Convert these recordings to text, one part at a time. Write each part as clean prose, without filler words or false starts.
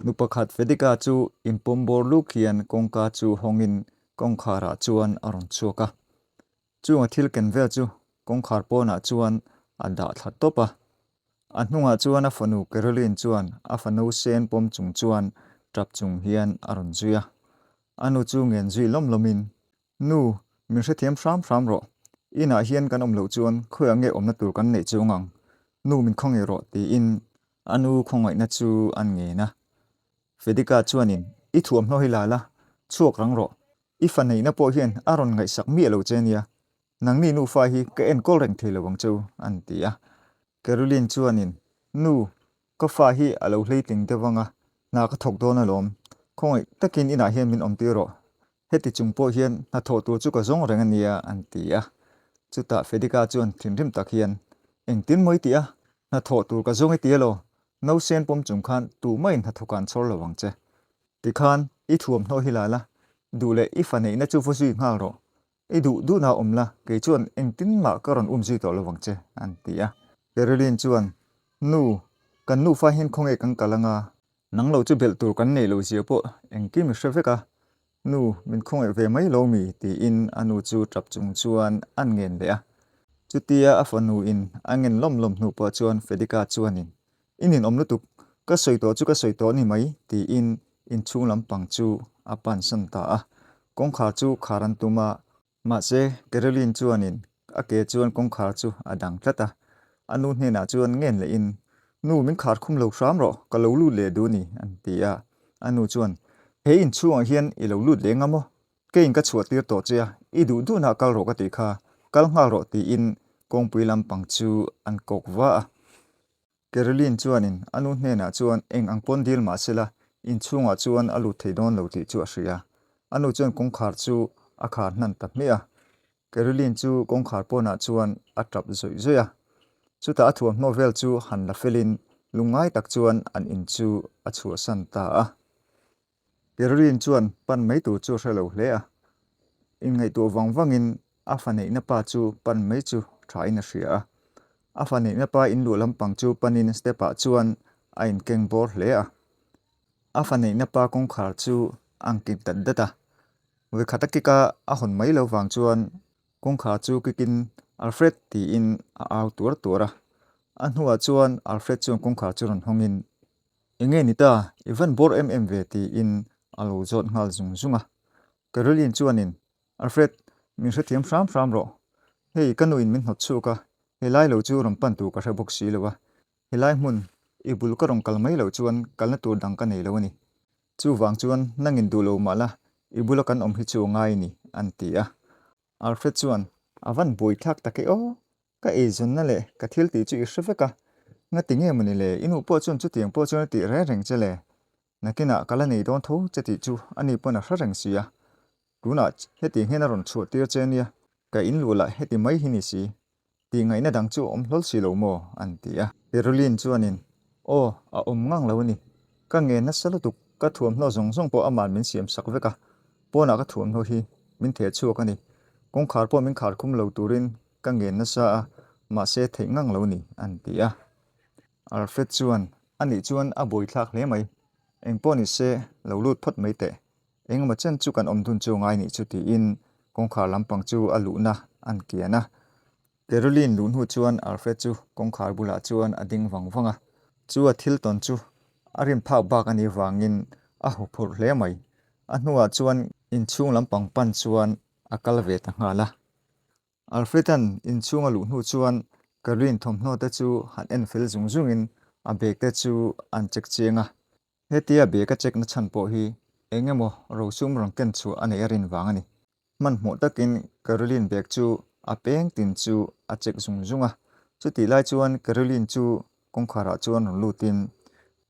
Nu pakhat Fedika chu inpawm bawr luk hian kawngka chu hawngin kawngkharah chuan a rawn chhuak a. Chung a thil ken vel chu kawngkhar pawnah chuan a dah thla tawp a. A hnungah chuan a fanu Caroline chuan a fanu sen pawm chung chuan tap chung hian a rawn zui a. A nu chu ngen zui lawm lawmin, Nu, min hrethiam hram hram rawh. Inah hian kan awm loh chuan khawiah nge awmna tur kan neih chuang ang? Nu min khawngaih rawh tiin a nu khawngaihna chu an ngen a. Fedika chuanin, I thuamhnaw hi la la, chhuak rang rawh. I fa neihna pawh hian a rawn ngaihsak miah lo che nia. Nangni nufa hi ka enkawl reng thei lo ang che u, an ti a. Caroline chuanin, Nu, ka fa hi a lo hleitling deuh ang a, hna ka thawk dawn alawm. Khawngaih takin inah hian min awmtir rawh. Heti chung pawh hian hna thawh tur chu ka zawng reng a nia, an ti a. Chutah Fedika chuan thinrim tak hian, Engtin maw i tih a? Hna thawh tur ka zawng i ti elaw? Nausen pawm chung khan tumahin hna thawk an chhawr lo ang che. Tikhan i thuamhnaw hi la la, duh leh i fa neihna chu va zui nghal rawh. I duh duhna awm la, kei chuan engtin mah ka rawn um zui tawh lo vang che, an ti a. Caroline chuan, Nu, kan nufa hian khawnge kan kal anga? Nang lo chu belh tur kan neih loh zia pawh engkim i hre vek a. Nu, min khawngaih ve mai lo mi? tiin a nu chu tap chung chuan an ngen leh a. Chutia a fanu in a ngen lawm lawm hnu pawh chuan Fedika chuanin, I ninawm lutuk, ka sawi tawh chu ka sawi tawh ni mai, tiin inchhung lampang chu a pansan ta a. Kawngkhar chu khar an tum a, mahse Caroline chuanin a ke chuan kawngkhar chu a dang tlat a. A nu hnenah chuan ngen lehin, Nu, min khar khum lo hram rawh, ka lo lut leh duh ni, an ti a. A nu chuan, He inchhungah hian i lo lut leh ngam aw? Keiin ka chhuah tir tawh che a, i duh duhnah kal rawh ka tih kha, kal nghal rawh tiin kawngpui lampang chu an kawk va a. Caroline chuanin a nu hnenah chuan eng ang pawn dil mah sela inchhungah chuan a lut thei dawn lo tih chu a hria. A nu chuan kawngkhar chu a khar hnan ta hmiah a. Caroline chu kawngkhar pawnah chuan a tap zawih zawih a. Chutah a thuamhnaw vel chu han la felin lungngai tak chuan an in chu a chhuahsan ta a. Caroline chuan pan mai tur chu a hre lo hle a, inngaihtuah vang vangin a fa neihna pa chu pan mai chu thain a hria a. A fa neihna pa in luh lampang chu panin step ah chuan a inkeng bawr hle a. A fa neihna pa kawngkhar chu a ang kik dat dat a, vawikhat a kick a a hawn mai lo vang chuan kawngkhar chu kick in Alfred tiin a au tuar tuar a. A hnuah chuan Alfred chuan kawngkhar chu rawn hawngin Enge ni ta, i van bawr em em ve tiin a lo zawt nghal zung zung a. Caroline chuanin, Alfred, min hrethiam hram hram rawh. Hei, ka nuin min hnawt chhuak a, helai lo chu rawn pan tur ka hre bawk si lo a. Helai hmun, i bul ka rawn kal mai loh chuan kalna tur dang ka nei lo a ni. Chuvang chuan nangin duh lo mah la, i bula kan awm hi chu a ngai a ni, an ti a. Alfred chuan, A van buaithlak tak e aw, Ka eizawnna leh ka thil tih chu i hre vek a, ngati nge mawni le, i nu pawh chuan chutiang pawh chuan a tih reng reng che le, nakinah ka la nei dawn tho che tih chu ani pawn a hre reng si a, tunah hetiang hian a rawn chhuah tir che ania, ka in luh lah heti mai hi ni si, tih ngaihna dang chu a awm hlawl si lo maw? an ti a. Caroline chuanin, Aw, a awm ngang lo a ni, ka ngen nasa lutuk, ka thuamhnaw zawng zawng pawh ama'n min siam sak vek a, pawnah ka thuamhnaw hi min theh chhuak a ni, kawngkhar pawh min khar khum lo turin Ka ngen nasa a, mahse theih ngang lo ni, an ti a. Alfred chuan, A nih chuan a buaithlak hle mai. Engpawh ni se, lo lut phawt mai teh. Engemaw chen chu kan awm dun chu ngai nih chu tiin kawngkhar lampang chu a luhna an kian a. Caroline luh hnu chuan Alfred chu kawngkhar bulah chuan a ding vang vang a. Chu a thil tawn chu a rim phak bak a nih vangin a huphurh hle mai. A hnuah chuan inchhung lampang pan chuan a kal ve ta nghal a. Alfred-a'n inchhung a luh hnu chuan Caroline thawmhnaw te chu han en fel zung zungin a bag te chu an check chiang a. Hetia bag a check na chhan pawh hi eng emaw rosum rawn ken chhuah a neih a rin vang a ni. Hmanhmawh takin Caroline bag chu a peng tin chu a check zung zung a. Chutih lai chuan Caroline chu kawngkharah chuan rawn lutin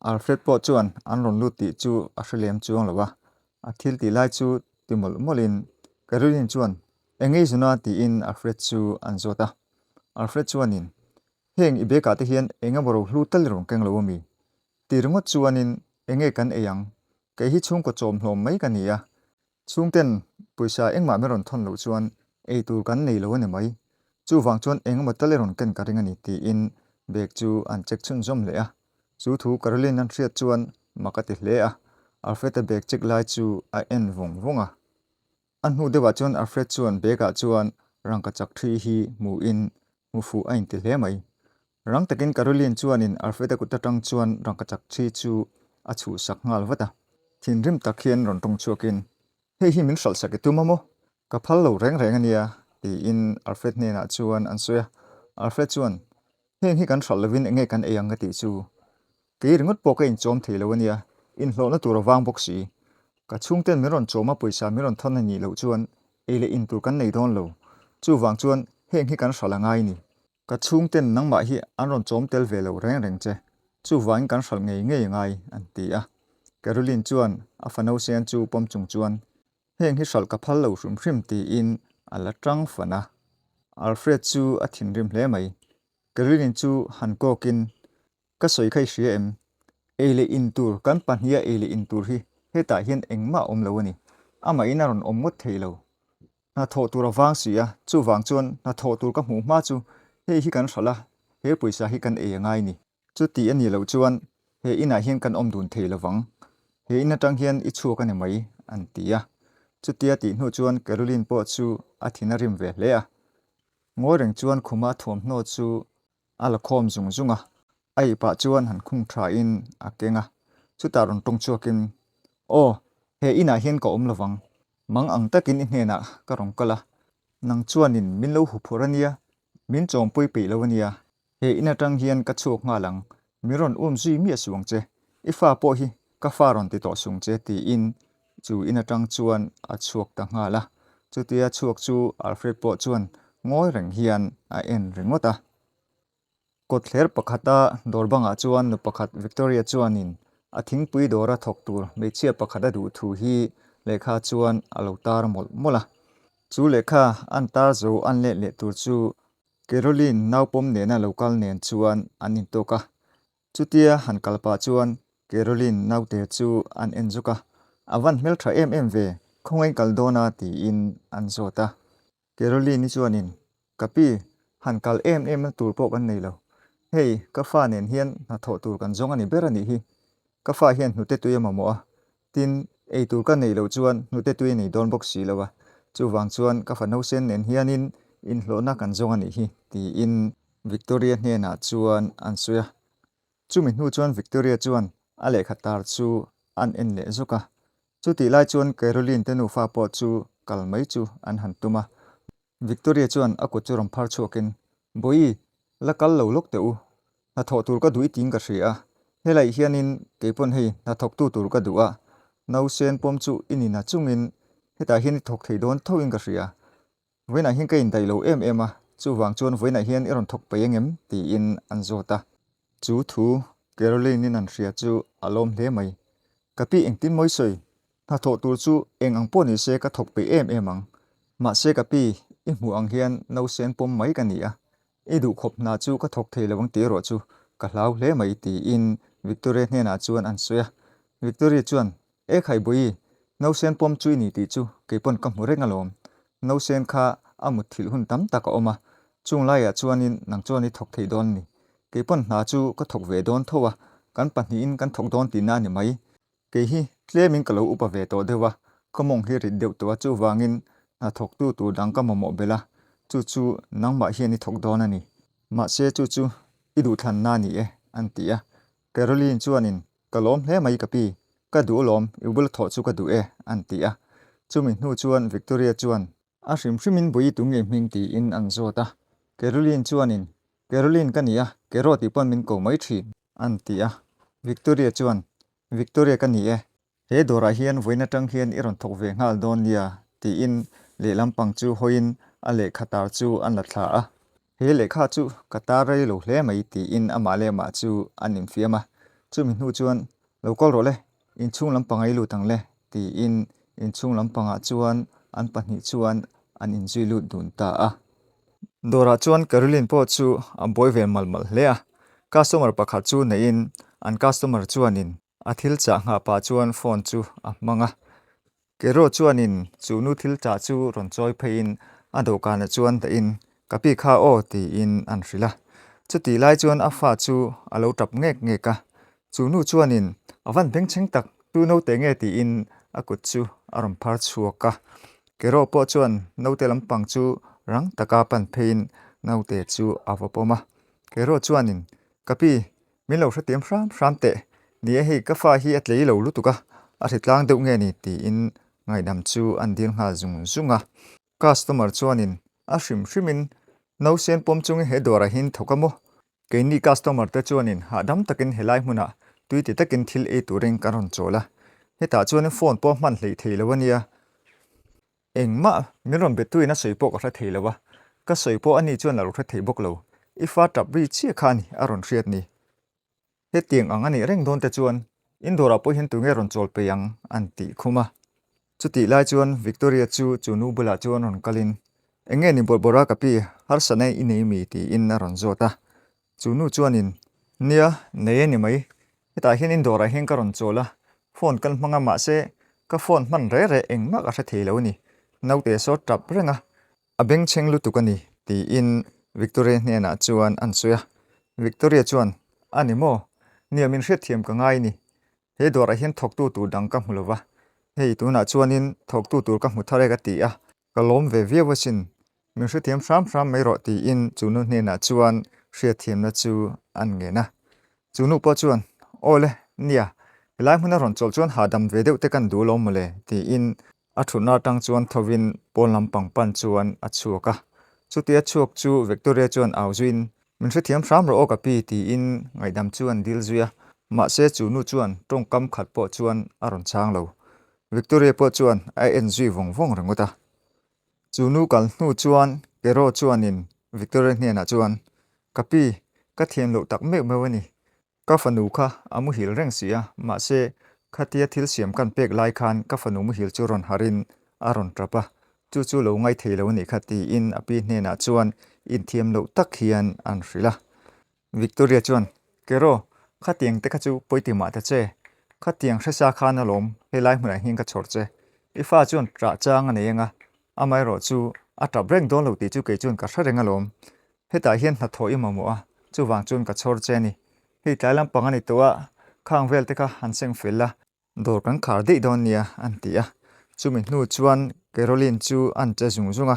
Alfred pawh chuan an rawn lut tih chu a hre lem chuang lo a. A thil tih lai chu ti mawlh mawlhin Caroline chuan Eng ei zuna tiin Alfred chu an zawt a. Alfred chuanin, Heng i bag ah te hian eng emaw rohlu tal i rawn keng lo ami? Ti ringawt chuanin, Eng nge kan ei ang? Kei hi chhungkaw chawmhlawm mai ka ni a. Chhungten pawisa engmah min rawn thawn loh chuan ei tur kan nei lo a ni mai. Chuvang chuan eng emaw tal i rawn ken ka ring a ni tiin bag chu an check chhunzawm leh a. Chu thu Caroline an hriat chuan mak a ti hle a, Alfred-a bag check lai chu a en vawng vawng a. A hnu deuhah chuan Alfred chuan bag-ah chuan rangkachak thi hi hmuhin hmu fuh a inti hle mai. Rang takin Caroline chuanin Alfred-a kut atang chuan rangkachak thi chu a chhuhsak nghal vat a. Thinrim tak hian rawn tawng chhuakin, Hei hi min hralhsak i tum a maw? Ka phal lo reng reng a nia, tiin Alfred hnenah chuan an sawi a. Alfred chuan, Heng hi kan hralh lovin enge kan ei ang ka tih chu? Kei ringawt pawh ka inchawm thei lo a nia, inhlawhna tur a vang bawk si. Ka chhungten min rawn chawm a pawisa min rawn thawn a nih loh chuan ei leh in tur kan nei dawn lo. Chuvang chuan heng hi kan hralh a ngai ni. Ka chhungten nangmah hi an rawn chawm tel ve lo reng reng che, chuvangin kan hralh ngei ngei a ngai, an ti a. Caroline chuan a fano sen chu pawm chung chuan, Heng hi hralh ka phal lo hrim hrim tiin a la tang fan a. Alfred chu a thinrim hle mai. Caroline chu han kawkin, Ka sawi kha i hria em? Ei leh in tur, kan pahniha ei leh in tur hi hetah hian engmah a awm lo a ni. Amahin a rawn awm ngawt thei lo. Hnathawh tur a vang si a, chuvang chuan hnathawh tur ka hmuh hma chu hei hi kan hralh a, he pawisa hi kan ei a ngai ni. Chuti a nih loh chuan he inah hian kan awm dun thei lovang. He in atang hian i chhuak a ni mai, an ti a. Chutia tih hnu chuan Caroline pawh chu a thin a rim ve hle a. Ngawi reng chuan khuma thuamhnaw chu A la khawm zung zung a, a ih pah chuan han khung thain a keng a, chutah rawn tawng chhuakin, Aw, he inah hian ka awm lovang, mang ang takin i hnenah ka rawn kal a, nang chuanin min lo huphurh a nia, min chawmpui peih lo a nia, he in atang hian ka chhuak nghal ang, min rawn um zui miah suh ang che, i fa pawh hi ka fa rawn ti tawh sung che tiin chu in atang chuan a chhuak ta nghal a, chutia chhuak chu Alfred pawh chuan ngawi reng hian a en ringawt a. Kawtthler pakhata dawr bangah chuan nu pakhat Victoria chuanin a thingpui dawra thawk tur hmeichhia pakhat a duh thu hi lehkha chuan a lo tar mawlh mawlh a. Chu lehkha an tar zo an let leh tur chu Caroline naupawm nena lo kal nen chuan an intawk a. Chutia han kal pah chuan Caroline naute chu an en zuk a, A van hmeltha em em ve, khawngaih kal dawn a tiin an zawt a. Caroline-i chuanin, Ka pi, han kal em em na tur pawh kan nei lo. Hei, ka fa nen hian hnathawh tur kan zawng a ni ber a nih hi. Ka fa hian hnute tui a mamawh a, tin, ei tur ka neih loh chuan hnute tui a nei dawn bawk si lo a, chuvang chuan ka fa nausen nen hianin inhlawhna kan zawng a nih hi, tiin Victoria hnenah chuan an sawi a. Chumi hnu chuan Victoria chuan a lehkha tar chu an en leh zuk a. Chutih lai chuan Caroline te nufa pawh chu kal mai chu an han tum a. Victoria chuan a kut chu rawn phar chhuakin, Bawihi, la kal lo lawk teh u. Hnathawh tur ka duh i tiin ka hria a. Helaiah hianin keipawn hei hnathawktu tur ka duh a. Nausen pawm chu i ni na chungin hetah hian i thawk thei dawn thoin ka hria. Vawiinah hian ka indaih lo em em a, chuvang chuan vawiinah hian i rawn thawk paih ang em? tiin an zawt a. Chu thu Caroline-in an hria chu a lawm hle mai. Ka pi engtin mawi sawi, hnathawh tur chu eng ang pawh ni se ka thawk peih em em ang. Mahse ka pi, i hmuh ang hian nausen pawm mai ka ni a, i duhkhawp hna chu ka thawk thei lo ang tih erawh chu ka hlau hle mai tiin Victoria hnenah chuan an sawi a. Victoria chuan E Khaibuii, nausen pawm chu i ni tih chu kei pawn ka hmu reng alawm. Nausen kha a mutthilh hun tam tak a awm a, chung laiah chuanin nang chuan i thawk thei dawn a ni. Kei pawn hna chu ka thawk ve dawn tho a, kan pahnihin kan thawk dawn tihna a ni mai. Kei hi tlemin ka lo upa ve tawh deuh a, ka mawng hi rit deuh tawh a, chuvangin hna thawktu tur dang ka mamawh belh a, chu chu nangmah hian i thawk dawn a ni. Mahse chu chu i duhthlanna a ni e, an ti a. Caroline chuanin Ka lawm hle mai ka pi, ka duh alawm, i bula thawh chu ka duh e, an ti a. Chumi hnu chuan Victoria chuan. A hrim hrimin Bawihi tu nge hming tiin an zawt a. Caroline chuanin, Caroline ka ni a, Kero tih pawn min ko mai thin, an ti a. Victoria chuan, Victoria ka ni e, He dawrah hian vawiin atang hian i rawn thawk ve nghal dawn nia, tiin lehlam pang chu hawiin a lehkha tar chu an la thla a. He lehkha chu ka tar rei lo hle mai tiin amah leh amah chu an infiam a. Chumi hnu chuan, Lo kal rawh le, inchhung lampang a i lut ang le, tiin inchhung lampangah chuan an pahnih chuan an inzui lut dun ta a. Dawrah chuan Caroline pawh chu a buai ve malh malh hle a. Customer pakhat chu neiin an customer chuanin A thil chah nghah pah chuan phone chu a hmang a. Kero chuanin chu nu thil chah chu rawn chawi pheiin a dawhkanah chuan dahin ka pi kha aw tiin an hrilh a. Chutih lai chuan a fa chu a lo tap ngek ngek a. Chu nu chuanin a van bengchheng tak tu naute nge tiin a kut chu a rawn phar chhuak a. Kerawh pawh chuan naute lampang chu rang taka pan pheiin naute chu a va pawm a. Kerawh chuanin, Ka pi, min lo hrethiam hram hram teh. Ni e hei ka fa hi a tlei lo lutuk a, a hritlang deuh nge ni tiin ngaihdam chu an dil nghal zung zung a. Customer chuanin a hrim hrimin nausen pawm chungin he dawrah hian thawk a maw? Keini customer te chuanin hahdam takin helai hmunah tui ti takin thil ei turin kan rawn chawl a, hetah chuanin phone pawh hman hleih thei lo a nia. Engmah min rawn betuin a sawi pawh ka hre thei lo a, ka sawi pawh ani chuan a lo hre thei bawk lo. I fa tap ri chiah kha a ni a rawn hriat ni. Hetiang ang a nih reng dawn te chuan in dawrah pawh hian tunge rawn chawl peih ang an tih khum a. Chutih lai chuan Victoria chu chu nu bulah chuan rawn kalin, Eng nge ni bawrh bawrh a ka pi, harsatna i nei mi? tiin a rawn zawt a. Chu nu chuanin, Nia, nei a ni mai. Hetah hian in dawrah hian ka rawn chawl a, phone kan hmang a mahse ka phone hman reh reh engmah ka hre thei lo a ni. Naute saw tap reng a, A bengchheng lutuk a ni, tiin Victoria hnenah chuan an sawi a. Victoria chuan, A ni maw? Nia min hriatthiam ka ngai ni. He dawrah hian thawktu tur dang ka hmu lo va. Hei, tunah chuanin thawktu tur ka hmu thar e ka ti a. Ka lawm ve viau asin. Min hrethiam hram hram mai rawh, tiin chu nu hnenah chuan hriatthiamna chu an ngen a. Chu nu pawh chuan, Aw le, nia, helai hmuna rawn chawlh chuan hahdam ve deuh te kan duh alawm mawle, tiin A thutna atang chuan thovin pawn lampang pan chuan a chhuak a. Chutia chhuak chu Victoria chuan au zuiin, Min hrethiam hram rawh aw ka pi tiin ngaihdam chu an dil zui a. Mahse chu nu chuan tawngkam khat pawh chuan a rawn chhang lo. Victoria pawh chuan a en zui vawng vawng ringawt a. Chu nu kal hnu chuan Kero chuanin Victoria hnenah chuan, Ka pi, ka thiam loh tak meuh meuh a ni. Ka fanu kha a muhil reng si a, mahse khatia thil siam kan pek lai khan ka fanu muhil chu rawn harhin a rawn tap a, chu chu lo ngai thei lo a nih kha tiin a pi hnenah chuan inthiam loh tak hian an hrilh a. Victoria chuan, Kero, khatiang te kha chu pawi mah ta che, khatiang hresa khan alawm helai hmunah hian ka chhawr che, i fa chuan ṭah chang a nei ang a, amaherawh chu a tap reng dawn lo tih chu kei chuan ka hre reng alawm, Hetah hian hnathawh i mamawh a, chuvang chuan ka chhawr che a ni. Hei tlai lampang a ni tawh a, khang vel te kha han seng fel la, dawr kan khar daih dawn nia an ti a. Chumi hnu chuan Caroline chu an che zung zung a,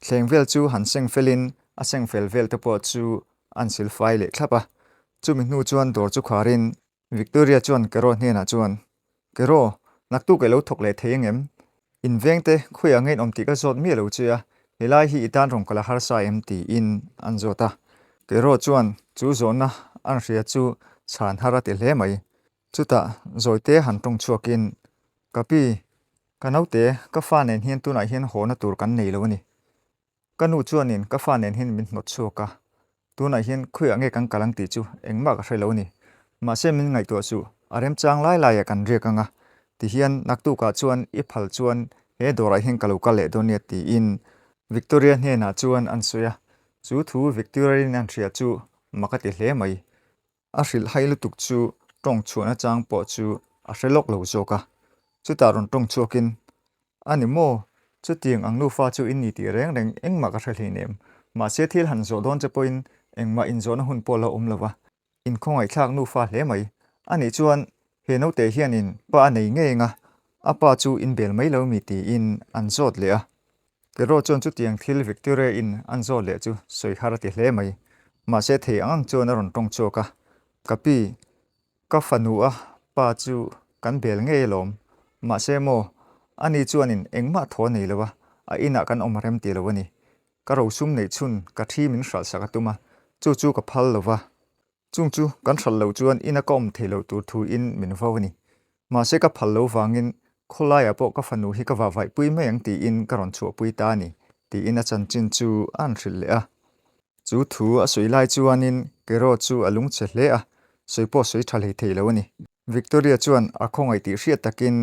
thleng vel chu han seng felin a seng fel vel te pawh chu an sil fai leh thlap a. Chumi hnu chuan dawr chu kharin Victoria chuan Kero hnenah chuan, Kero, naktuk i lo thawk leh thei angem? In vengte khawiah nge in awm tih ka zawt miah lo che a, helai hi i tan rawn kal a harsa em? tiin an zawt a. Kero chuan chu zawhna an hria chu chhan har a ti hle mai. Chutah zawite han tawng chhuakin, Ka pi, ka naute, ka fa nen hian tunah hian hawhna tur kan nei lo a ni. Ka nu chuanin ka fa nen hian min hnawt chhuak a, tunah hian khawiah nge kan kal ang tih chu engmah ka hre lo a ni. Mahse min ngaihtuah suh, a remchang lai laiah kan riak ang a, tihian naktukah chuan i phal chuan he dawrah hian ka lo kal leh dawn nia tiin Victoria hnenah chuan an sawi a, chu thu Victoria-in an hria chu mak a ti hle mai. A hrilh hai lutuk chu tawng chhuahna chang pawh chu a hre lawk lo zawk a. Chutah rawn tawng chhuakin, A ni maw? Chutiang ang nufa chu in ni tih reng reng engmah ka hre hleinem. Mahse thil han zawh dawn che pawhin engmah inzawhna hun pawh la awm lo va. Inkhawngaihthlak nufa hle mai. A nih chuan he naute hianin pa a nei ngei anga a pa chu in bel mai lo mi tiin an zawt leh a. Kero chuan chutiang thil Victoria in an zawt leh chu sawi har a ti hle mai. Mahse thei ang ang chuan a rawn tawng chhuak a, Ka pi, ka fanu a pa chu kan bel ngei alawm. Mahse maw, ani chuanin engmah thaw a nei lo a, a inah kan awm rem ti lo a ni. Ka rosum neih chhun ka thi min hralhsak a tum a, chu chu ka phal lo va. Chung chu kan hralh loh chuan ina ka awm thei loh tur thu in min vau a ni. Mahse ka phal lo vangin khawlaiah pawh ka fanu hi ka vahvaihpui mai ang tiin ka rawn chhuahpui ta a ni, tiin a chanchin chu a han hrilh leh a. Chu thu a sawi lai chuanin Kero chu a lungchhe hle a, sawi pawh sawi tha hlei thei lo a ni. Victoria chuan a khawngaih tih hriat takin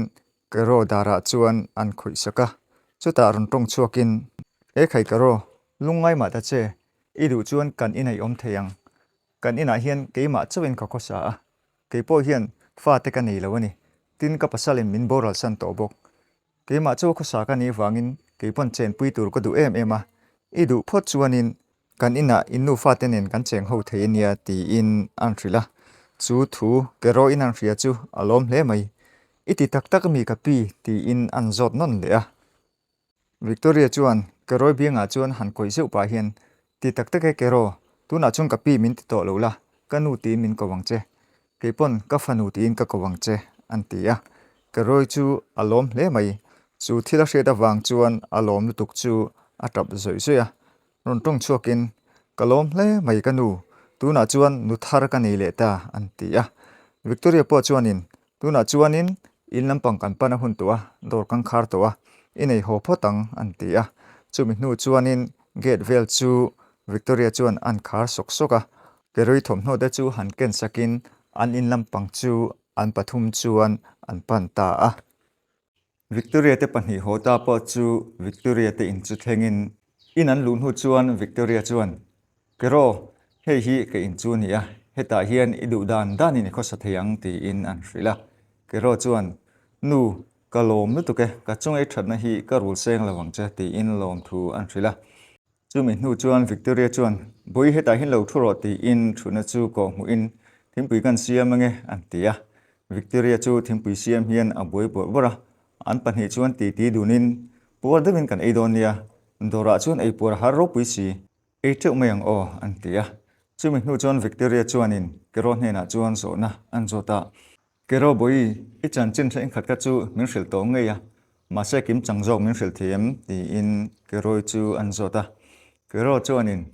Kero darah chuan an khawih sak a, chutah rawn tawng chhuakin, Ekhai Kero, lungngai mah ta che, I duh chuan kan inah i awm thei ang. Kan inah hian keimah chauhin ka khawsa a, kei pawh hian fate ka nei lo a ni. Tin, ka pasalin min boral san tawh bawk. Keimah chauh khawsa ka nih vangin kei pawn chenpui tur ka duh em em a. I duh phawt chuanin kan inah in nu fate nen kan cheng ho thei a nia tiin an hrilh a. Chu thu Kero in an hria chu a lawm hle mai. I ti tak tak ami ka pi? tiin an zawt nawn leh a. Victoria chuan Keroy biangah chuan han kawih zeuh pah hian, Ti tak tak e Kero, tunah chuan ka pi min ti tawh lo la, ka nu tiin min ko ang che. Kei pawn ka fanu tiin ka ko ang che, an ti a. Keroy chu a lawm hle mai. Chu thil a hriat avang chuan a lawm lutuk chu a tap zawih zawih a. Rawn tawng chhuakin, Ka lawm hle mai ka nu, tunah chuan nu thar ka nei leh ta, an ti a. Victoria pawh chuanin, Tunah chuanin in lampang kan pan a hun tawh a, dawr kan khar tawh a, i nei haw phawt ang, an ti a. Chumi hnu chuanin gate vel chu Victoria chuan an khar sawk sawk a. Kerui thawmhnaw te chu han ken sakin an in lampang chu an pathum chuan an pan ta a. Victoria te pahnih haw ta pawh chu Victoria te in chu thlengin in an luh hnu chuan Victoria chuan, Keraw, hei hi ka in chu a ni a, hetah hian i duh dan danin i khawsa thei ang tiin an hrilh a. Keraw chuan, Nu, ka lawm lutuk e, ka chunga i thatna hi ka rul seng lo ang che tiin lawmthu an hrilh a. Chumi hnu chuan Victoria chuan, Bawi hetah hian lo thu rawh tiin thutna chu kawh hmuhin thingpui kan siam ange an ti a. Victoria chu thingpui siam hian a buai bawrh bawrh a, an pahnih chuan titi dunin puar deuhin kan ei dawn nia, dawrah chuan ei puar a har ropui si, ei teuh mai ang aw an ti a. Chumi hnu chuan Victoria chuanin Kero hnenah chuan zawhna an zawt a. Kero Bawi, i chanchin thenkhat kha chu min hrilh tawh ngei a, mahse kim chang zawk min hrilh thei em? tiin Keroi chu an zawt a. Kero chuanin,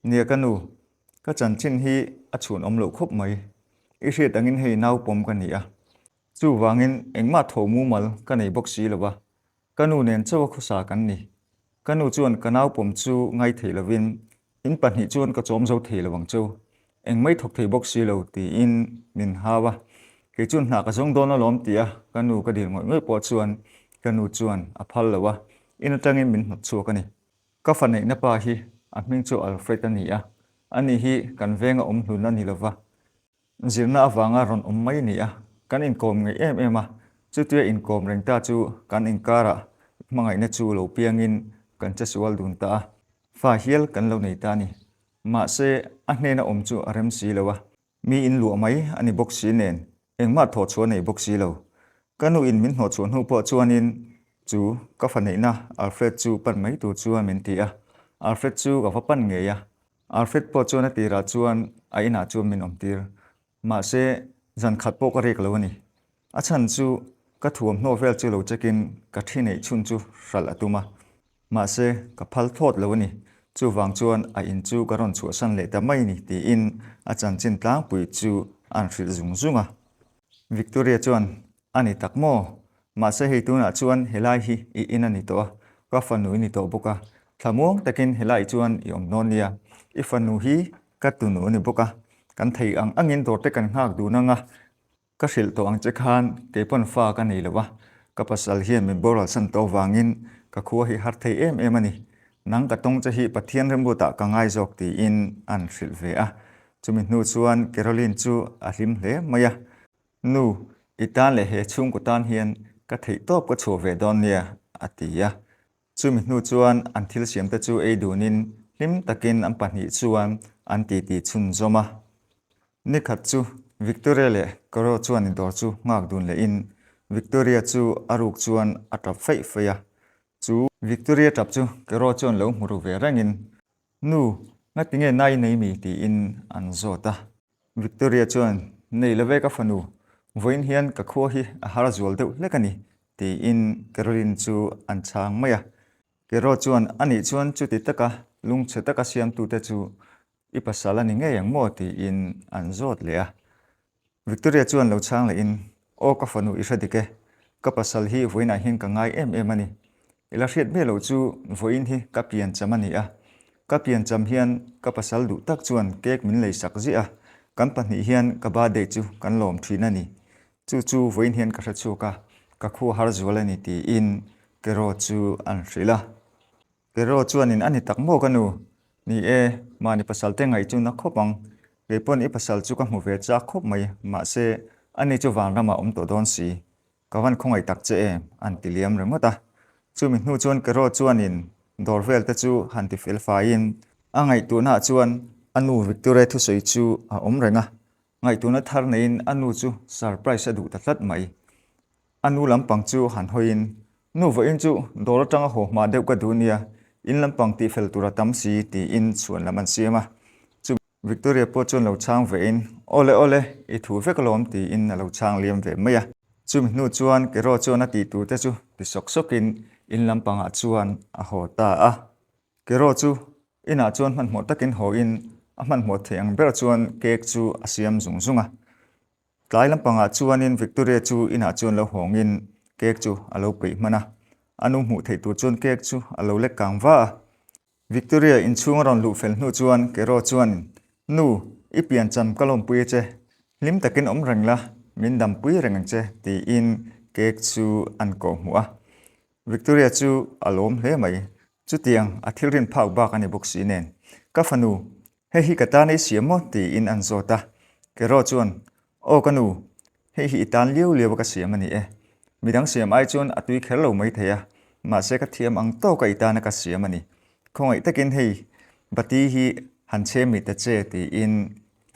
Nia ka nu, ka chanchin hi a chhun awm loh khawp mai. I hriat angin hei nau pawm ka ni a, chuvangin engmah tho mumal ka nei bawk si lo va, Ka nu nen chauh a khawsa kan ni. Ka nu chuan ka nau pawm chu ngai thei lovin, In pahnih chuan ka chawm zo thei lo ang chu, eng mai thawk thei bawk si lo, tiin min hau a. Kei chuan hna ka zawng dawn alawm tia ka nu ka dil ngawih ngawih pawh chuan ka nu chuan a phal lo a, in atangin min hnawt chhuak a ni. Ka fa neihna pa hi a hming chu Alfred a ni a, ani hi kan venga awm hlun a ni lova, Zirna avanga rawn awm mai ni a, kan inkawm ngei em em a, chutia inkawm reng ta chu kan inkarah hmangaihna chu lo piangin kan che sual dun ta a, fa hial kan lo nei ta a ni. Mahse, a hnena awm chu a rem si lo a, mi in luah mai a ni bawk si nen, engmah thawhchhuah nei bawk si lo. Ka nu in min hnawhchhuah hnu pawh chuanin chu ka fa neihna Alfred chu pan mai tur chuan min ti a, Alfred chu ka va pan ngei a, Alfred pawh chuan a tirah chuan a inah chuan min awmtir. Mahse, zan khat pawh ka rek lo a ni. A chhan chu ka thuamhnaw vel chu lo check in ka thi neih chhun chu hralh a tum a. Mahse, ka phal thlawt lo a ni. Chuvang chuan a in chu ka rawn chhuahsan leh ta mai ni tiin a chanchin tlangpui chu an hrilh zung zung a. Victoria chuan, A ni tak maw? Mahse hei tunah chuan helai hi i in a ni tawh a, ka fanu i ni tawh bawk a. Thlamuang takin helai chuan i awm dawn nia. I fanu hi ka tunu a ni bawk a, kan thei ang angin dawr te kan nghak dun ang a, ka hrilh tawh ang che khan keipawn fa ka nei lo a, ka pasal hian min boral san tawh avangin ka khua hi har thei em em a ni. Nang ka tawng che hi Pathian remruatah ka ngai zawk tiin an hrilh ve a. Chumi hnu chuan Caroline chu a hlim hle mai a. Nu, i tan leh he chhungkaw tan hian ka theih tawp ka chhuah ve dawn nia, a ti a. Chumi hnu chuan an thil siamte chu ei dunin hlim takin an pahnih chuan an titi chhunzawm a. Nikhat chu Victoria leh Caro chuan indawr chu nghak dun lehin Victoria chu a ruk chuan a tap feih feih a. Chu Victoria tap chu Caro chuan lo hmu ru ve rengin, Nu, ngatinge nai i nei mi? tiin an zawt a. Victoria chuan, Nei lo ve ka fanu, vawiin hian ka khua hi a har zual deuh hlek a ni, tiin Caroline chu an chhang mai a. Kero chuan, Anih chuan chuti taka lungchhe taka siamtute chu i pasal a ni ngei ang maw? tiin an zawt leh a. Victoria chuan lo chhang lehin, Aw ka fanu i hre dik e, ka pasal hi vawiinah hian ka ngai em em a ni. I la hriat miah loh chu vawiin hi ka piancham a ni a. Ka piancham hian ka pasal duh tak chuan cake min lei sak ziah a, kan pahnih hian ka birthday chu kan lawm thin a ni. Chu chu vawiin hian ka hre chhuak a, ka khua har zual a ni tiin Kero chu an hrilh a. Kero chuanin a ni tak maw ka nu? Ni e, mahni pasal te ngaih chu na khawp ang. Kei pawn i pasal chu ka hmu ve chak khawp mai, mahse ani chu vanramah awm tawh dawn si. Ka van khawngaih tak che em? an ti liam ringawt a. Chumi hnu chuan Kero chuanin dawr vel te chu han ti fel faiin a ngaihtuahnaah chuan a nu Victoria thusawi chu a awm reng a. Ngaihtuahna thar neiin a nu chu surprise a duh ta tlat mai. A nu lampang chu han hawiin, Nu vawiin chu dawr atanga haw hma deuh ka duh nia, in lampang tihfel tur a tam si tiin chhuan lam an siam a. Chu Victoria pawh chuan lo chhang vein, Awle awle, i thu vek alawm tiin a lo chhang liam ve mai a. Chumi hnu chuan Kero chuan a tih tur te chu ti sawk sawkin in lampangah chuan a haw ta a. Kero chu inah chuan hmanhmawh takin hawiin a hmanhmawh theih ang ber chuan cake chu a siam zung zung a. Tlai lampangah chuanin Victoria chu inah chuan lo hawngin cake chu a lo peih hman a. A nu hmuh theih tur chuan cake chu a lo lek kang va a. Victoria inchhung a rawn luh fel hnu chuan Kero chuan, Nu, i piancham ka lawmpui a che. Hlim takin awm reng la, min dampui reng ang che, tiin cake chu an kawhhmuh a. Victoria chu a lawm hle mai. Chutiang a thil rin phak bak a ni bawk si nen. Ka fanu, hei hi ka tan ei siam maw? tiin an zawt a. Kero chuan, Aw ka nu, hei hi i tan liau liau a ka siam a ni e. Midang siam ai chuan a tui kher lo mai thei a, mahse ka thiam ang tawka i tana ka siam a ni. Khawngaih takin hei bati hi han chhe mi ta che tiin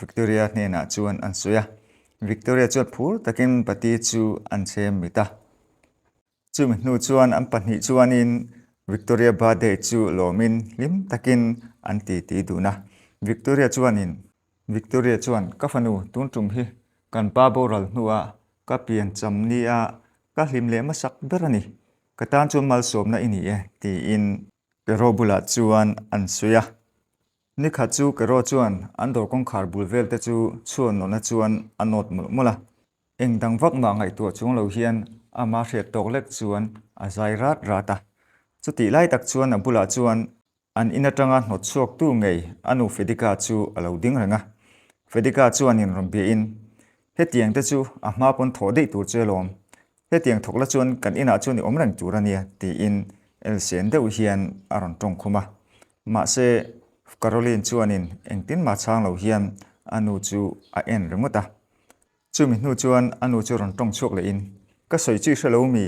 Victoria hnenah chuan an sawi a. Victoria chuan phur takin bati chu an chhe mit a. Chumi hnu chuan an pahnih chuanin Victoria birthday chu lawmin hlim takin an titi dun a. Victoria chuanin, Victoria chuan, Ka fanu, tun tum hi kan pa boral hnua ka pian cham nia ka hlim leh hmasak ber a ni. Ka tan chuan malsawmna i ni e, tiin Kero bulah chuan an sawi a. Nikhat chu Kero chuan an dawr kawngkhar bul vel te chu chhuan nawhna chuan a nawt mawlh mawlh a. Eng dang vak mah ngaihtuah chuang lo hian ama hriat tawk lek chuan a zai rat rat a. Chutih lai tak chuan a bulah chuan an in atanga hnawt chhuaktu ngei a nu Fedika chu a lo ding reng a. Fedika chuanin rawn biahin, Hetiang te chu a hma pawn thawh daih tur che alawm. Hetiang thawk la chuan kan inah chuan i awm reng tur a nia, tiin elsen deuh hian a rawn tawng khum a. Mahse, Caroline chuanin engtin mah chhang lo hian a nu chu a en ringawt a. Chumi hnu chuan a nu chu rawn tawng chhuak lehin, Ka sawi chu i hre lo mi?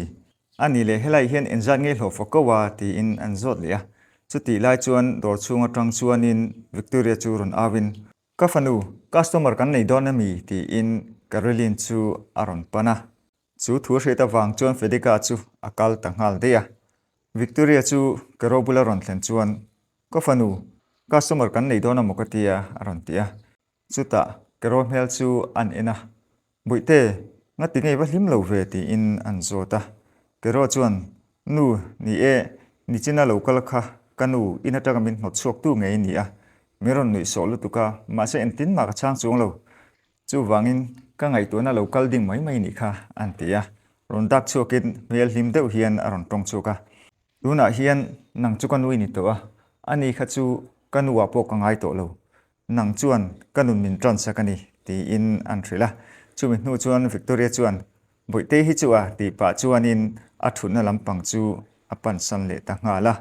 A ni leh helai hian engzat nge hlawh fawk ko a? tiin an zawt leh a. Chutih lai chuan dawr chhung atang chuanin Victoria chu rawn auin, Ka fanu, customer kan nei dawn ami? tiin Caroline chu a rawn pan a. Chu thu hriat avang chuan Fedika chu a kal ta nghal daih a. Victoria chu Caro bula rawn thlen chuan, Ka fanu, customer kan nei dawn amaw ka tia? a rawn ti a. Chutah Carol hmel chu an en a, Bawihte, ngati ngei va hlim lo ve tiin an zawt a. Carol chuan, Nu, ni e, nichina lo kal kha ka nu in atanga min hnawt chhuaktu ngei ni a, min rawn nuih sawh lutuk a, mahse engtin mah ka chhang chuang lo. Chuvangin ka ngaihtuahna lo kal ding mai mai nih kha, an ti a. Rawn dak chhuakin hmel hlim deuh hian a rawn tawng chhuak a. Tunah hian nang chu ka nui ni tawh a, ani kha chu ka nuah pawh ka ngai tawh lo. Nang chuan ka nun min tan sak a ni, tiin an hrilh a. Chumi hnu chuan Victoria chuan, Bawihtei hi chu a, tih pah chuanin a thutna lampang chu a pansan leh ta nghal a.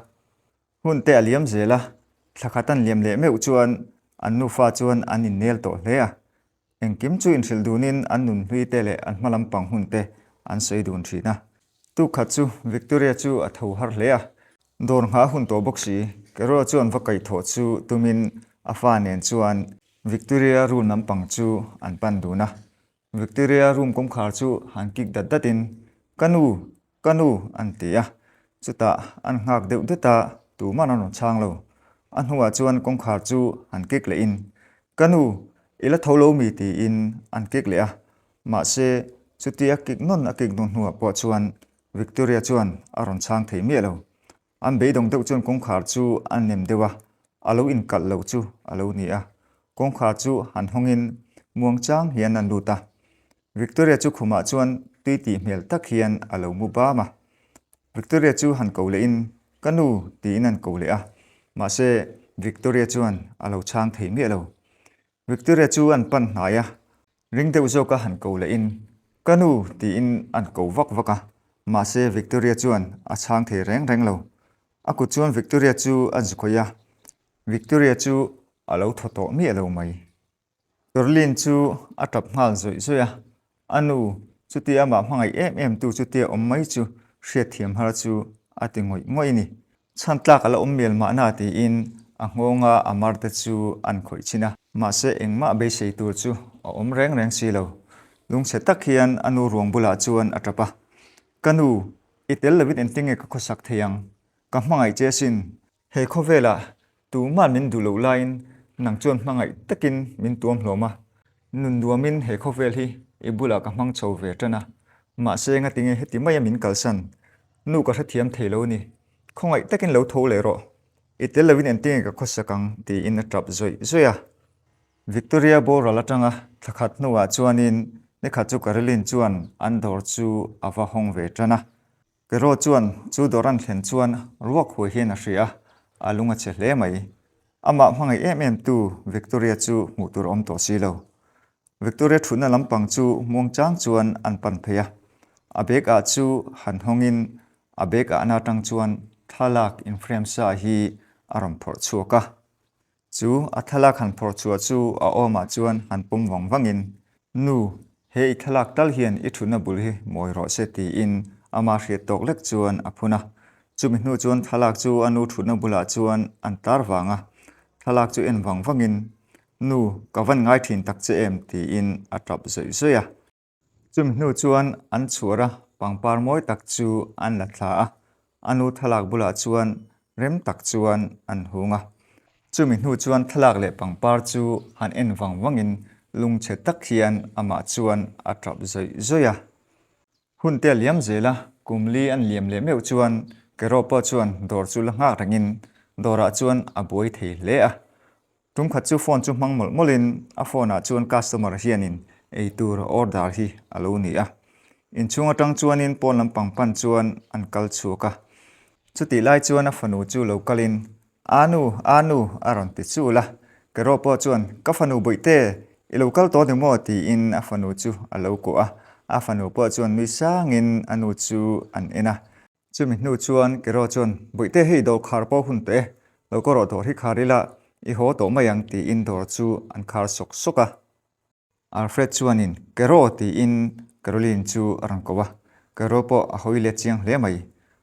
Hun te a liam zel a, thla khat an liam leh meuh chuan an nufa chuan an innel tawh hle a. Engkim chu inhrilh dunin an nunhlui te leh an hma lampang hun te an sawi dun thin a. Tuk khat chu Victoria chu a tho har hle a, dawr nghah a hun tawh bawk si. Carol chuan va kaihthawh chu tumin a fa nen chuan Victoria room lampang chu an pan dun a. Victoria room kawngkhar chu han kik dat datin, Ka nu! Ka nu! an ti a. Chutah an nghak deuh det a, tuman an rawn chhang lo. A hnuah chuan kawngkhar chu han kik lehin, Ka nu! I la tho lo mi? tiin an kik leh a. Mahse, chutia kik nawn a kik nawn hnuah pawh chuan Victoria chuan a rawn chhang thei miah lo. An beidawng deuh chuan kawngkhar chu a nem deuh a, a lo inkalh loh chu a lo ni a. Kawngkhar chu han hawngin muangchang hian an lut a. Victoria chu khumah chuan tui tih hmel tak hian a lo mu bam a. Victoria chu han ko lehin, Ka nu, tiin an ko leh a. Mahse, Victoria chuan a lo chhang thei miah lo. Victoria chu an pan hnai a, ring deuh zawka han ko lehin, Ka nu! tiin an ko vak vak a, mahse Victoria chuan a chhang thei reng reng lo. A kut chuan Victoria chu a zu khawih a, Victoria chu a lo thaw tawh miah lo mai. Caroline chu a tap nghal zawih zawih a, A nu, chutia amah hmangaih em em tu chutia awm mai chu hriatthiam har chu a ti ngawih ngawih a ni. Chhan tlak a la awm mial mahna tiin a nghawnga a mar te chu an khawih chhin a. Mahse engmah beisei tur chu a awm reng reng si lo. Lungchhe tak hian a nu ruang bulah chuan a tap a, Ka nu, i tel lovin engtinge ka khawsak thei ang? Ka hmangaih che asin. He khawvelah tuman min duh loh laiin nang chuan hmangaih takin min tuam hlawm a. Nun nuamin he khawvel hi i bulah ka hmang chho ve tan a. Mahse ngatinge heti maia min kalsan? Nu ka hrethiam thei lo ni. Khawngaih takin lo tho leh rawh. I tel lovin engtinge ka khawsak ang? tiin a tap zawih zawih a. Victoria boral atanga thla khat hnuah chuanin nikhat chu Caroline chuan an dawr chu a va hawng ve tan a. Kero chuan chu dawr an thlen chuan ruak huai hian a hria a, a lung a chhe hle mai. Amah hmangaih em em tu Victoria chu hmuh tur a awm tawh si lo. Victoria thutna lampang chu muangchang chuan an pan phei a. A bag ah chu han hawngin a bag ahna atang chuan thlalak inframe sa hi a rawn phawrh chhuak a. Chu a thlalak han phawrh chhuah chu a awmah chuan han pawm vang vangin, Nu, he i thlalak tal hian i thutna bul hi mawi rawh se tiin ama hriat tawk lek chuan a phun a. Chumi hnu chuan thlalak chu a nu thutna bulah chuan an tar vang a, thlalak chu en vang vangin, Nu, ka van ngai thin tak che em tiin a tap zawih zawih a. Chumi hnu chuan an chhuar a, pangpar mawi tak chu an la thla a, a nu thlalak bulah chuan rem tak chuan an hung a. Chumi hnu chuan thlalak leh pangpar chu han en vang vangin lungchhe tak hian amah chuan a tap zawih zawih a. Hun te a liam zel a, kum li an liam leh meuh chuan Kero pawh chuan dawr chu la nghak rengin dawrah chuan a buai thei hle a. Tum khat chu phone chu hmang mawlh mawlhin a phone ah chuan customer hianin eitur order hi a lo ni a. Inchhung atang chuanin pawn lampang pan chuan an kal chhuak a. Chutih lai chuan a fanu chu lo kalin, Anu, Anu a rawn ti chul a. Kero pawh chuan, Ka fanu bawihte, i lo kal tawh ni maw? tiin a fanu chu a lo kuah a. A fanu pawh chuan nui sangin a nu chu an en a. Chumi hnu chuan Kero chuan, Bawihte hei dawr khar pawh hun tawh e, lo ka rawh dawr hi khar ila, i haw tawh mai ang tiin dawr chu an khar sawk sawk a. Alfred chuanin, Kero tiin Caroline chu a rawn ko a, Kero pawh a hawi let chiang hle mai.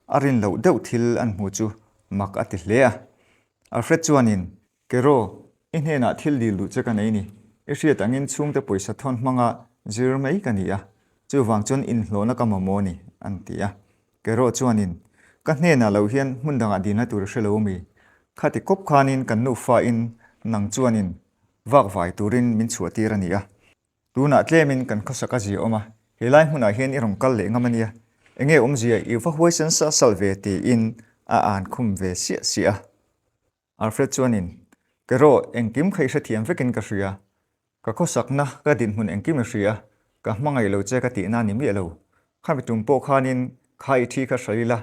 A rin loh deuh thil an hmu chu mak a ti hle a. Alfred chuanin, Kero, i hnenah thil dil duh che ka nei ni. I hriat angin chhungte pawisa thawn hmanga zir mai ka ni a, chuvang chuan inhlawhna ka mamawh ni, an ti a. Kero chuanin, Ka hnenah lo hian hmun dangah dilna tur i hre lo mi? Khati kawp khanin kan nufain nang chuanin vak vai turin min chhuahtir a ni a. Tunah tlemin kan khawsak a zia awm a, helai hmunah hian i rawn kal leh ngam a nia. Enge awmzia i va huaisen sal sal ve tiin a an khum ve siah siah a. Alfred chuanin, Kero, engkim kha i hrethiam vekin ka hria. Ka khawsakna, ka dinhmun engkim i hria. Ka hmangaih lo che ka tihna a ni miah lo. Khami tum pawh khanin kha i thi kha hral ila,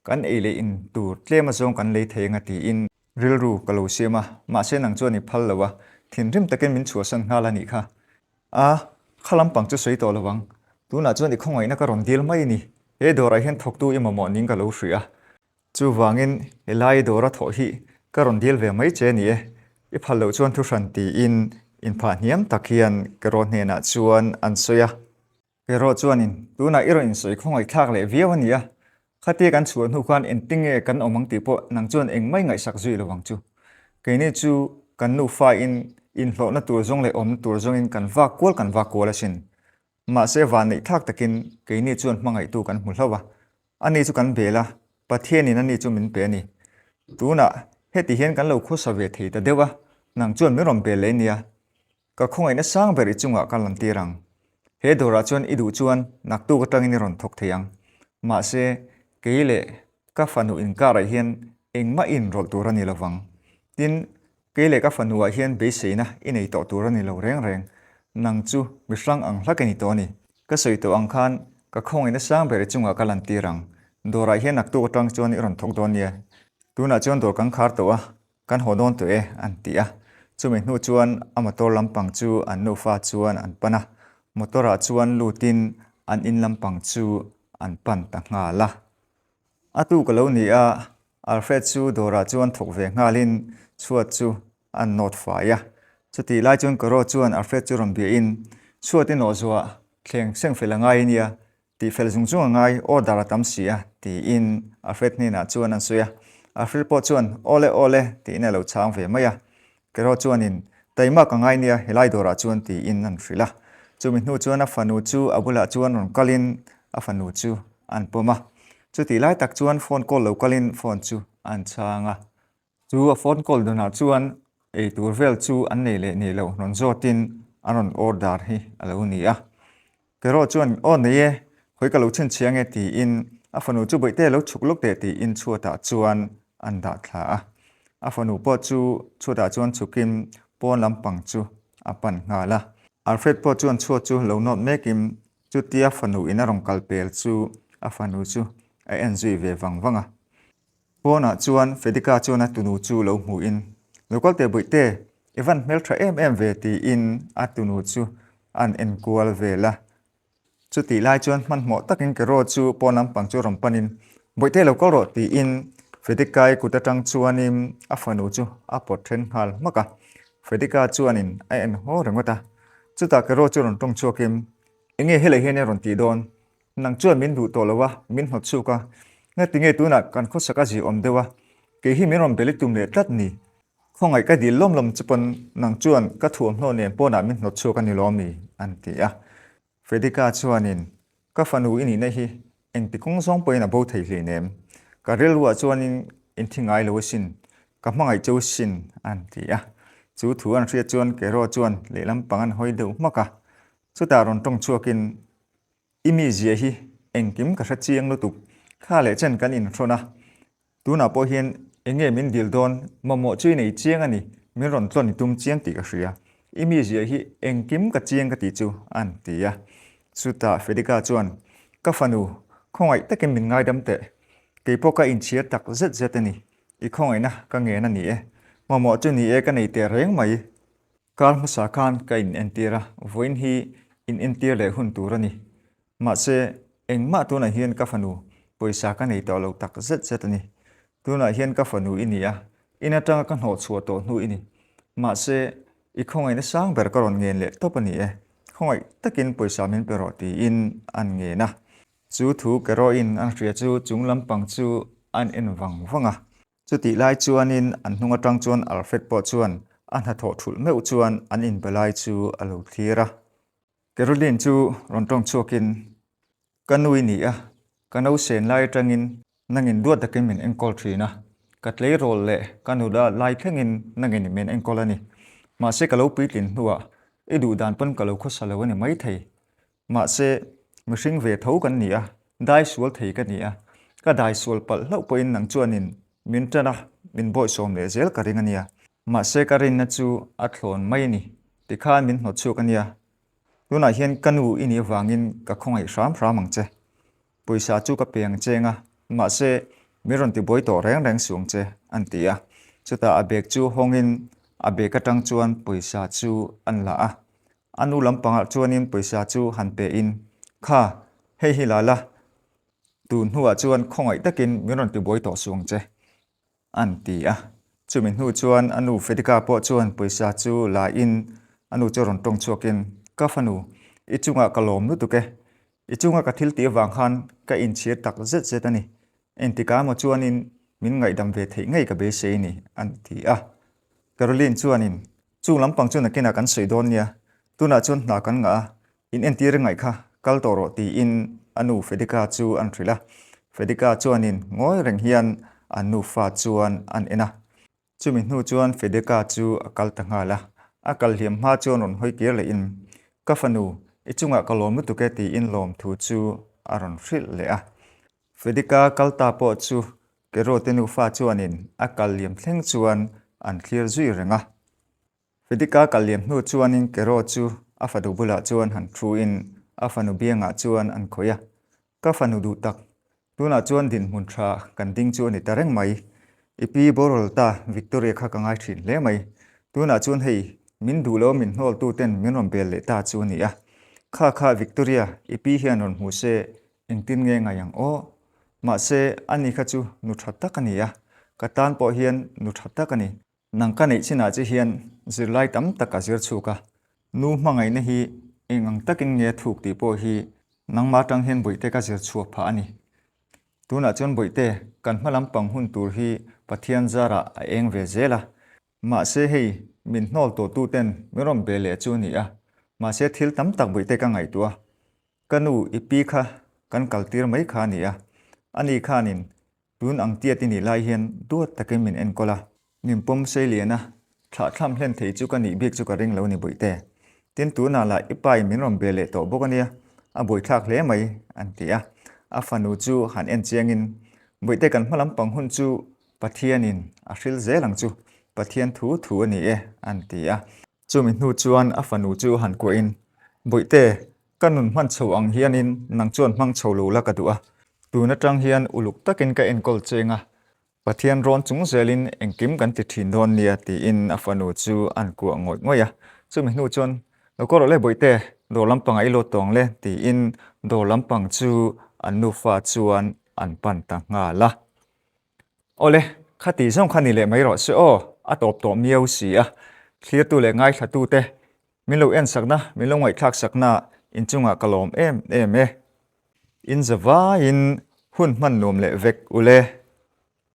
kan ei leh in tur tlem azawng kan lei thei anga tiin rilru ka lo siam a, mahse nang chuan i phal lo a, thinrim takin min chhuahsan nghal a nih kha. A, kha lampang chu sawi tawh lo ang. Tunah chuan i khawngaihna ka rawn dil mai a ni. He dawrah hian thawktu i mamawh ning ka lo hria. Chuvangin helai dawra thawh hi ka rawn dil ve mai che ni e, i phal loh chuan thuhran tiin inphah hniam tak hian Kero hnenah chuan an sawi a. Kero chuanin, Tunah i rawn insawi khawngaihthlak leh viau a ni a, khatia kan chhuah hnu khan engtinge kan awm ang tih pawh nang chuan engmah i ngaihsak zui lo ang chu. Keini chu kan nufain inhlawhna tur zawng leh awmna tur zawngin kan vak kual kan vak kual asin. Mahse vanneih thlak takin keini chuan hmangaihtu kan hmu hlauh a, ani chu kan bel a, Pathianin ani chu min pe a ni. Tunah heti hian kan lo khawsa ve thei ta deuh a, nang chuan min rawn bel leh nia. Ka khawngaihna sang ber i chungah ka lantir ang. He dawrah chuan i duh chuan naktuk atangin i rawn thawk thei ang. Mahse, kei leh ka fanu inkarah hian engmah i inrawlh tur a ni lovang. Tin, Kei leh ka fanuah hian beiseina i nei tawh tur a ni lo reng reng. Nang chu mi hrang ang hlak i ni tawh a ni. Ka sawi tawh ang khan ka khawngaihna sang ber i chungah ka lantir ang. Dawrah hian naktuk atang chuan i rawn thawk dawn nia. Tunah chuan dawr kan khar tawh a, kan haw dawn tawh e, an ti a. Chumi hnu chuan a motor lampang chu an nufa chuan an pan a. Motor ah chuan lutin an in lampang chu an pan ta nghal a. A tu ka lo ni a, Alfred chu dawrah chuan thawk ve nghalin chhuat chu a nawt fai a. Chutih lai chuan Karo chuan Alfred chu rawn biahin, Chhuat i nawh zuah thleng seng fel a ngai a nia, tih fel zung zung a ngai, order a tam si a, tiin Alfred hnenah chuan an sawi a. Alfred pawh chuan, Awle, awle, tiin a lo chhang ve mai a. Karo chuanin. Taima ka ngai nia helai dawrah chuan tiin an hrilh a. Chumi hnu chuan a fanu chu a bulah chuan rawn kalin a fanu chu an pawm a. Chutih lai tak chuan phone call lo kalin phone chu an chhang a. Chu a phone call dunah chuan ei tur vel chu an nei leh nei lo rawn zawtin an rawn order hi a lo ni a. Kerawh chuan aw nei e, hawi ka lo chhinchhiang e tiin a fanu chu bawihte lo chhuk lawk teh tiin chhuatah chuan an dah thla a. A fanu pawh chu chhuatah chuan chhukin pawn lampang chu a pan nghal a. Alfred pawh chuan chhuat chu lo nawt mekin chutia fanu in a rawn kal pel chu a fanu chu a en zui ve vang vang a. Pawnah chuan Fedika chuan a tunu chu lo hmuhin, Lo kal teh Bawihte, i van hmeltha em em ve tiin a tunu chu an enkual vel a. Chutih lai chuan hmanhmawh takin Kero chu pawn lampang chu rawn panin, Bawihte lo kal rawh tiin Fedikai kut atang chuanin a fanu chu a pawt then nghal hmak a. Fedika chuanin a en haw ringawt a. Chutah Kero chu rawn tawng chhuakin, Enge helai hian i rawn tih dawn? Nang chuan min duh tawh lo a, min hnawt chhuk a. Ngati nge tunah kan khawsak a zih awm deuh a, kei hi min rawn beli tum leh tlat ni. Khawngaih ka dil lawm lawm chu pawn nang chuan ka thuamhnaw nen pawnah min hnawt chhuak a ni lawm mi? an ti a. Fredika chuanin, Ka fanu i nihna hi engti kawng zawng pawhin a bo thei hleinem. Ka rilruah chuanin in thi ngai lo asin, ka hmangaih cheu sin, an ti a. Chu thu an hriat chuan Kero chuan lehlam pang an hawi deuh hmak a. Chutah rawn tawng chhuakin, I mi zia hi engkim ka hre chiang lutuk, kha leh chen kan inhrawn a, tunah pawh hian enge min dil dawn, mamawh chu i nei chiang a ni, min rawn tlawn i tum chiang tih ka hria, i mi zia hi engkim ka chiang ka tih chu an ti a. Chutah Fedika chuan, Ka fanu, khawngaih takin min ngaidam teh, keipawh ka inchhir tak zet zet a ni, i khawngaihna ka ngen a ni e, mamawh chu ni e ka nei teh reng mai. Kar hmasa khan ka in entir a, vawiin hi in entir leh hun tur a ni. Mahse, engmah tunah hian ka fanu pawisa ka nei tawh lo tak zet zet a ni. Tunah hian ka fanu i ni a, in atanga ka hnawh chhuah tawh hnu i ni. Mahse, i khawngaihna sang ber ka rawn ngen leh tawp a ni e. Khawngaih takin pawisa min pe rawh tiin an ngen a. Chu thu kerawhin an hria chu chung lampang chu an en vang vang a. Chutih lai chuanin an hnung atang chuan Alfred pawh chuan a hnathawh thulh meuh chuan an inbe lai chu a lo thlir a. Caroline chu rawn tawng chhuakin, Ka nu i ni a, ka nausen lai atangin nangin duat takin min enkawl thin a, ka tleirawl leh ka nula lai thlengin nangin min enkawl a ni. Mahse ka lo puitlin hnuah i duh dan pawn ka lo khawsa lo a ni maithei. Mahse, mihring ve tho kan ni a, dai sual thei ka ni a, ka dai sual palh hlauh pawhin nang chuanin min tan a, min bawihsawm leh zel ka ring a nia. Mahse ka rinna chu a thlawn mai a ni, tikhan min hnawt chhuak a nia. Tunah hian ka nu i nih avangin ka khawngaih hram hram ang che. Pawisa chu ka pe ang cheng a, mahse min rawn tibuai tawh reng reng suh ang che, an ti a. Chutah a bag chu hawngin a bag atang chuan pawisa chu an la a. A nu lampangah chuanin pawisa chu han pe in, Kha, hei hi la la, tun hnuah chuan khawngaih takin min rawn tibuai tawh suh ang che, an ti a. Chumi hnu chuan a nu Fedika pawh chuan pawisa chu la in a nu chu rawn tawng chhuakin, Ka fanu, i chungah ka lawm lutuk e. I chunga ka thil tih avang khan ka inchhir tak zet zet a ni. Engtikah emaw chuanin min ngaihdam ve theih ngei ka beisei a ni, an ti a. Caroline chuanin, Chung lampang chu nakinah kan sawi dawn nia, tunah chuan hna kan ngah a, in entir ngaih kha kal tawh rawh tiin a nu Fedika chu an hrilh a. Fedika chuanin ngawi reng hian an nufa chuan an en a. Chumi hnu chuan Fedika chu a kal ta nghal a, a kal hliam hma chuan rawn hawi kir lehin, Ka fanu, i chungah ka lawm lutuk e tiin lawmthu chu a rawn hrilh leh a. Fedika kal ta pawh chu Kerote nufa chuanin a kal liam thleng chuan an thlir zui reng a. Fedika kal liam hnu chuanin Kero chu a fanu bulah chuan han thuin a fanu biangah chuan an khawih a. Ka fanu duh tak, tunah chuan dinhmun tha kan ding chu a ni ta reng mai. I pi boral ta Victoria kha ka ngai thin hle mai. Tunah chuan hei, min duh lo min hnawltu ten min rawn bel leh ta chu a ni a. Kha kha Victoria, i pi hian rawn hmu se Engtin nge ngai ang aw? Mahse, ani kha chu nu tha tak a ni a, ka tan pawh hian nu tha tak a ni. Nang ka neih chinah che hian zirlai tam tak a zir chhuk a, nu hmangaihna hi eng ang takin nge a thuk tih pawh hi nangmah atang hian bawihte ka zir chhuak phah a ni. Tunah chuan bawihte, kan hma lampang hun tur hi Pathian zarah a eng ve zel a. Mahse hei. min hnawl tawh tu ten min rawn be leh chu a ni a, mahse thil tam tak bawihte ka ngaihtuah a, ka nu i pi kha kan kal tir mai kha a ni a, ani khanin tun ang tiat i nih lai hian duat takin min enkawl a, min pawm sei lian a, thlahthlam hlen thei chu ka nih bik chu ka ring lo ni bawihte. Tin tunah lah i pa in min rawn be leh tawh bawk a nia, a buaithlak hle mai an ti a, a fanu chu han en chiangin bawihte kan hma lampang hun chu Pathianin a hril zel ang chu, Pathian thu thu a ni e, an ti a. Chumi hnu chuan a fanu chu han kuahin, Bawihte, ka nun hman chho ang hianin nang chuan hmang chho lo la ka duh a, tun atang hian uluk takin ka enkawl cheng a, Pathian rawn chung zelin engkim kan ti thin dawn nia, tiin a fanu chu an kuah ngawih ngawih a. Chumi hnu chuan, Lo kawr rawh le Bawihte, dawr lampangah i lawt tawng le, tiin dawr lampang chu an nufa chuan an pan ta nghal a. Awle, khati zawng kha ni leh mai rawh se aw, a tawp tawh miau si a. Thlirtu leh ngaithlatute, min lo ensakna, min lo ngaihthlak sakna inchungah ka lawm em em e. In zavaiin hun hman nuam leh vek ule.